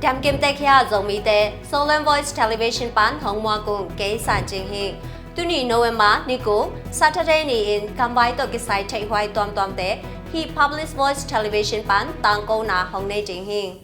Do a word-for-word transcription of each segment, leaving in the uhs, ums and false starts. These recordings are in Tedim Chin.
Dam kim tek hia Zomite, Zoland Voice Television pan hong muak ung, kei San Cing Hing. Tuni November ni kung Saturday ni-in gamvai tawh kisai theihhuai tuamtuamte hih Public Voice Television pan tangkona hong nei ding hi.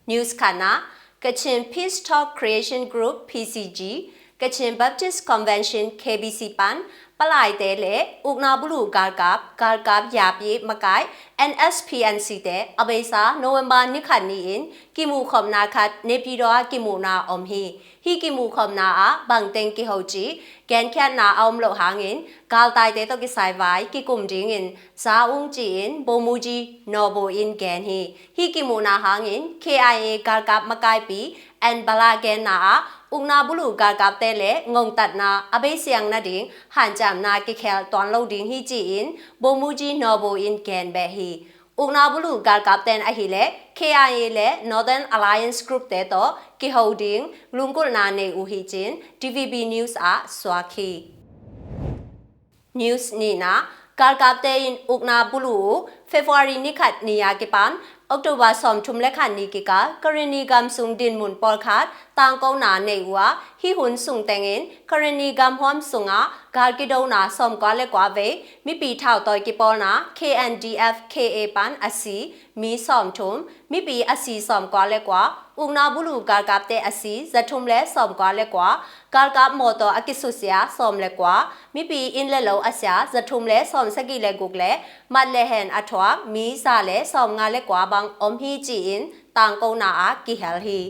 News khatna, Kachin Peace Talk Creation Group, P C G, Kachin Baptist Convention, K B C pan palaite le ukna bulu galkap, galkap yapi makai, N S P N C te a beisa November ni khat ni-in kimuhkhopna khat Naypyidaw ah kimuhna om hi. Hih kimuhkhopna ah bangteng kiho cih genkhiatna a om loh hangin galtaite tawh kisai vai kikum dingin za ung ci-in Bomuji Nobo in gen hi. Hih kimuhna hangin K I A galkap makaipi N Bala genna ah ukna bulu galkapte le ngongtatna a beisiang nading hanciamna kikhel tuan lo ding hi ci-in Bomuji Nobo in gen beh hi. Ukna bulu galkapten ahileh K I A le Northern Alliance Group te tawh kiho ding lunggulhna nei uh hi ci-in D V B News ah suak hi. News nihna, galkapte in ukna bulu uh February ni khat ni a kipan October sawmthum le khat ni kikal Karenni gam sung dinmun pawlkhat tangkona nei uh a, hih hun sung tengin Karenni gamhuam sungah gal kidona sawmkua le kua vei, mipi thautawi kipawlna K N D F K A pan a si mi sawmthum, mipi a si sawmkua le kua, ukna bulu galkapte a si zathum le sawmkua le kua, galkap mawtaw a kisusia sawm le kua, mipi inn le lo a sia zathum le sawmsagih le guk le mat le hen a thuak mi za le sawmnga le kua bang om hi ci-in tangkona ah kihel hi.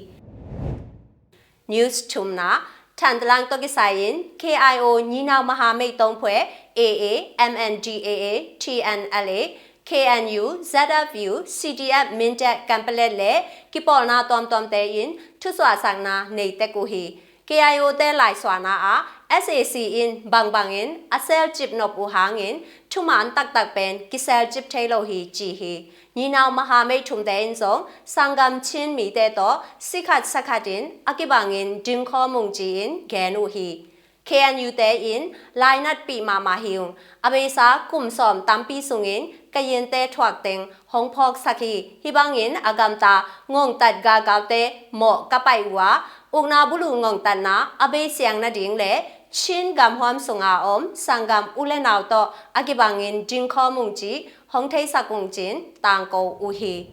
News thumna, Thantlang tawh kisai-in K I O Nyinau Maha Meitong Phwe, A A, M N D A A, T N L A, K N U, Z F U, C D F Mindat Kanpalet le kipawlna tuamtuamte in thusuahsakna nei tek uh hi. K I O te laisuahna ah S A C in bangbangin a sel cipnop uh hangin thuman taktak pen kisel cip thei lo hi ci hi. Nyinau Maha Meitong te in zong sanggam Chin mite tawh sikhat sakhatin a kibangin dingkhawm ung ci-in gen uh hi. K N U te in lainatpih mahmah hi ung. A beisa kum sawm tampi sungin Kayinte thuakteng hong phawksak hi. Hih bangin a gamta ngongtat galkapte mawh ka paih uh a, ukna bulu ngongtatna a beisiang nading le Chin gamhuam sunga om sanggam u le nau tawh a kibangin dingkhawm ung ci hong theisak ung ci-in tangko uh hi.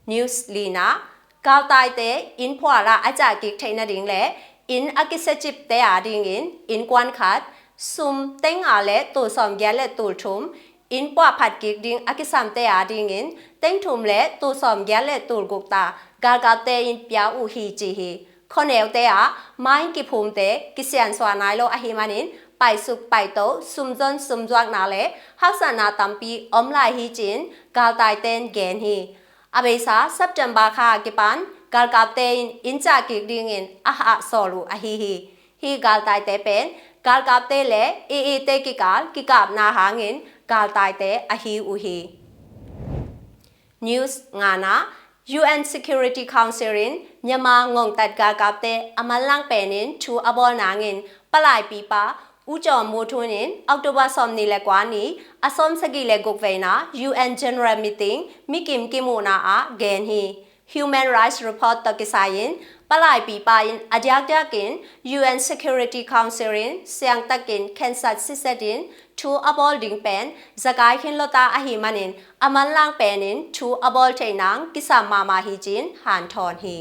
News lina, galtaite inn phualah a cah kik theih nading le inn a kisiacipte a dingin innkuan khat, sum teng nga le tul sawmgiat le tul thum, inn puahphat kik ding a kisamte a dingin teng thum le tul sawmgiat le tul guk ta galkapte in pia uh hi ci hi. Khuaneute ah main kiphumte kisiansuah nai lo ahih manin paisuk paito, sumzon sumzuakna le haksatna tampi om lai hi ci-in galtaiten gen hi. A beisa September kha a kipan galkapte in inn cah kik dingin a hah sawl uh ahi hi. Hih galtaite pen galkapte le A A te kikal kikapna hangin galtaite ahi uh hi. News ngana, U N Security Council in Myanmar ngongtat galkapte a manlang penin thu a bawl nangin palaipipa U Kyaw Moe Tun in October sawmnih le kua ni a sawmsagih le guk veina U N General Meeting mikim kimuhna ah gen hi. Human Rights Report tawh kisai-in palaipipa in a diakdiakin U N Security Council in siangtakin khensat sisetin thu a bawl ding pen zakai khin lota ahih manin a manlang penin thu a bawl theih nang kisam mahmah hi ci-in hanthawn hi.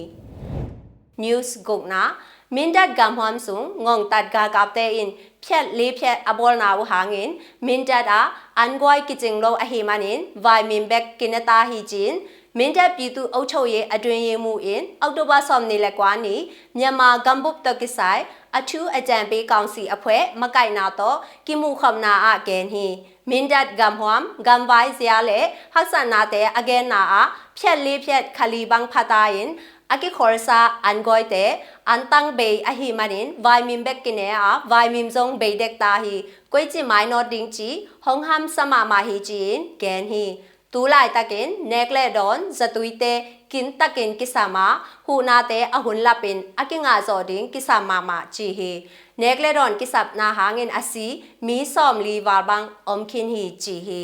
News gukna, Mindat gamhuam sung ngongtat galkapte in phiat li phiat a bawlna uh hangin Mindat ah anguai kicing lo ahih manin vaimim bek kineta hi ci-in Mindat ပြည်သူ့အုပ်ချုပ်ရေးအတွင်းရေးမှူး in October sawmnih le kua ni Myanmar gambup tawh kisai a thu a ciampi ကောင်စီအဖွဲ့ makaihna tawh kimuhkhopna ah gen hi. Mindat gamhuam gamvai zia le haksatnate a genna ah phiat li phiat khali bang phata in a kikholsa angawite antang bei ahih manin vaimim bek kine a vaimim zong bei dekta hi. Koici mainawt ding ci hong hamsa mahmah hi ci-in gen hi. Tu laitakin nek le dawn zatuite kintakin kisam a huhnate a hun lapin a kingahzawh ding kisam mahmah ci hi. Nek le dawn kisapna hangin a si mi sawmli val bang om khin hi ci hi.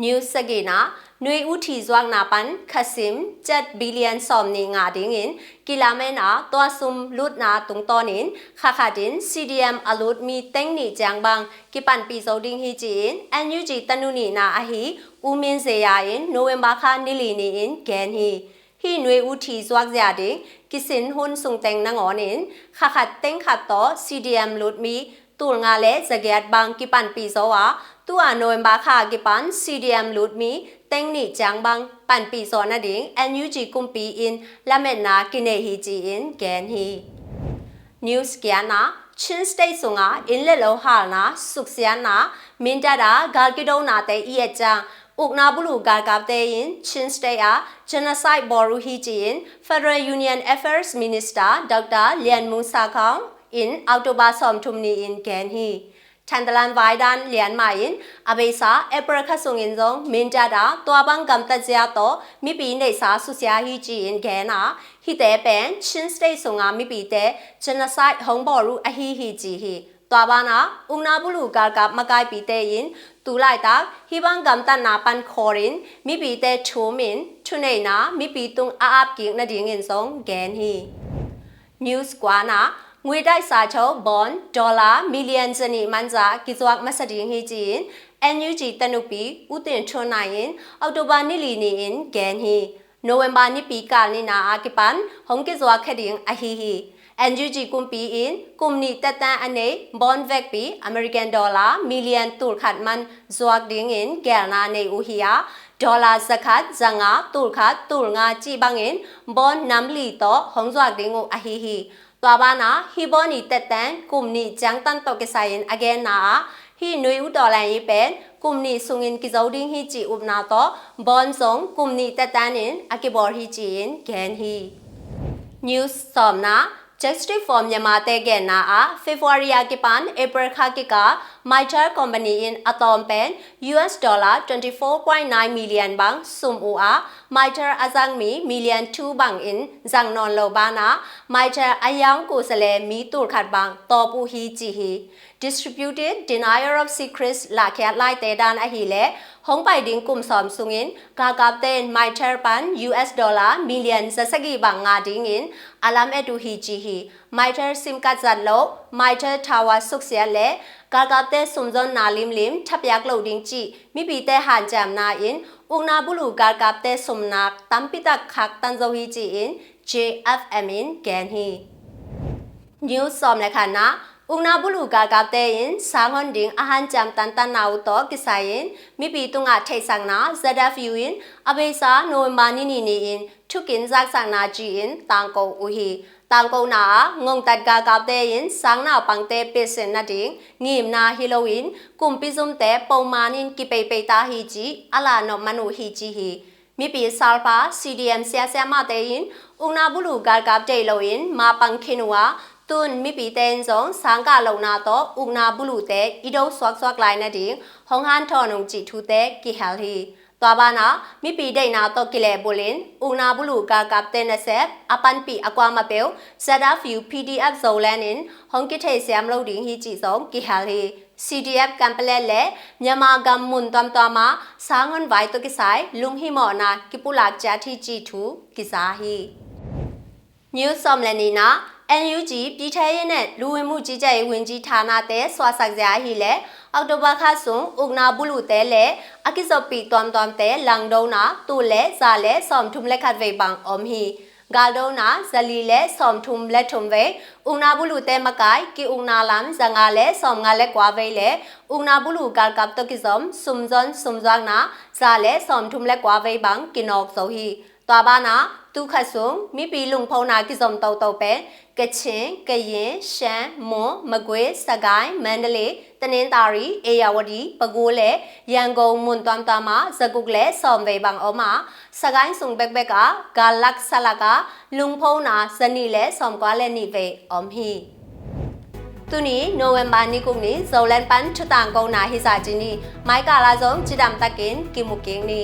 News sagihna, Nui U thih zuakna pan khasim kyat billion sawmnih ngah dingin kilamen a, tua sum lutna tungtawnin khakhatin C D M a lut mi teng nih ciang bang kipanpih zo ding hi ci-in N U G tanu nihna ahi U Min Ze-a in November kha ni li ni-in gen hi. Hih Nui U thih zuak zia ding kisin hun sungteng nangawnin khakhat teng khat tawh C D M lut mi tul nga le za giat bang kipanpih zo a, tu-a November kha a kipan C D M lut mi teng nih ciang bang panpih zawh nading N U G kumpi in lametna kinei hi ci-in gen hi. News kiatna, Chin State sunga inn le lo halna, suksiatna, Mindat a gal kidonate i et ciang, ukna bulu galkapte in Chin State ah genocide bawl uh hi ci-in Federal Union Affairs Minister Doctor Lian Mung Sa Khong in October sawmthum ni-in gen hi. Thantalan vaidan lian mah in a beisa April kha sungin zong Mindat ah tua bang gamtat zia tawh mipi neihsa susia hi ci-in gen a, hihte pen Chin State sunga mipite genocide hong bawl uh ahi hi ci hi. Tua banah ukna bulu galkap makaipite in tu laitak hih bang gamtatna pan khawlin mipite thumin thuneihna mipi tung a apkik nadingin zong gen hi. News kuana, Ngui Dai Sa Tho bond dollar million zanih manza kizuak masa ding hi ci-in N U G tanupi U Tin Thun Naing in October ni li ni-in gen hi. November nipi kal nihna a kipan hong kizuak khe ding ahi hi. N U G kumpi in kum nih tetten a nei bond vekpi American dollar million tul khat man zuak dingin gelna nei uh hi a, dollar za khat, za nga, tul khat, tul nga cih bangin bond nam li tawh hong zuak ding uh ahi hi. Tua banah hih bond i tetten kum nih ciangtan tawh kisai-in a genna ah hih Nui U dollar i pen kum nih sungin kizo ding hi cih upna tawh bond zong kum nih tetten in a kibawl hi ci-in gen hi. News sawmna, Justice for Myanmar te genna ah February a kipan April kha kikal Mytel company in a tawm pen U S dollar twenty four point nine million bang sum uh a, Mytel a zang mi million two bangin zang nawn lo banah Mytel a yaung kusale mi tul khat bang tawp uh hi ci hi. Disputed Denial of Secrets lahkhiat laite dan ahileh hong pai ding kum sawm sungin galkapte in Mytel pan U S dollar million za sagih bang ngah dingin a lam et uh hi ci hi. Mytel sim card zat loh, Mytel tower suksiat le galkapte sumzonna limlim thapiak loh ding cih mipite hanciamna in ukna bulu galkapte sumnak tampitak khaktan zo hi ci-in J F M in gen hi. News sawm le khatna, ukna bulu galkapte in sanghon ding a hanciam tantanna uh tawh kisai-in mipi tungah theihsakna Z F U in a beisa November ni ni ni-in thukin zaksakna ci-in tangko uh hi. Tangkona ah ngongtat galkapte in sangnaupangte pilsin nading ngimna hi loin kumpi zumte pomanin kipeipei ta hi ci a lahnop man uh hi ci hi. Mipi salpa, C D M siasiamate in ukna bulu galkap deih loin mapang khin uh a, tun mipite in zong sangkah lohna tawh ukna bulute i do suaksuak lai nading hong hanthawn ung cih thute kihel hi. Tua banah mipi deihna tawh kilehbulhin ukna bulu galkapte nasep a panpih a kuamah peuh Z F U P D F Zoland in hong kitheisiam lo ding hi cih zong kihel hi. C D F Kanpalet le Myanmar gam mun tuamtuamah sanghon vai tawh kisai lunghimawhna kipulak ciat hi cih thu kiza hi. News sawm le nihna, N U G ပြည်ထဲရေးနဲ့ လူဝင်မှုကြီးကြပ်ရေးဝန်ကြီးဌာန te suahsak zia ahileh October kha sung ukna bulute le a kizoppih tuamtuamte langdona tul le za le sawmthum le khat vei bang om hi. Galdona zali le sawmthum le thum vei, ukna bulute makai ki-ukna lam zanga le sawmnga le kua vei le ukna bulu galkap tawh kizom sumzon sumzuakna za le sawmthum le kua vei bang kinawk zo hi. Tua banah tu khat sung mipi lungphona kizom toto pen Kachin, Kayin, Shan, Mon, Magway, Sagaing, Mandalay, Tanintari, Ayeyarwady, Pagu le Yangon mun tuamtuamah zaguk le sawm vei bang om a, Sagaing sung bekbek ah gal lak sa lak ah lungphona zanih le sawmkua le nih vei om hi. Tuni November ni guk ni Zoland pan thutangkona hi zah ci ni. Mai kal ah zong cidamtakin kimu kik ni.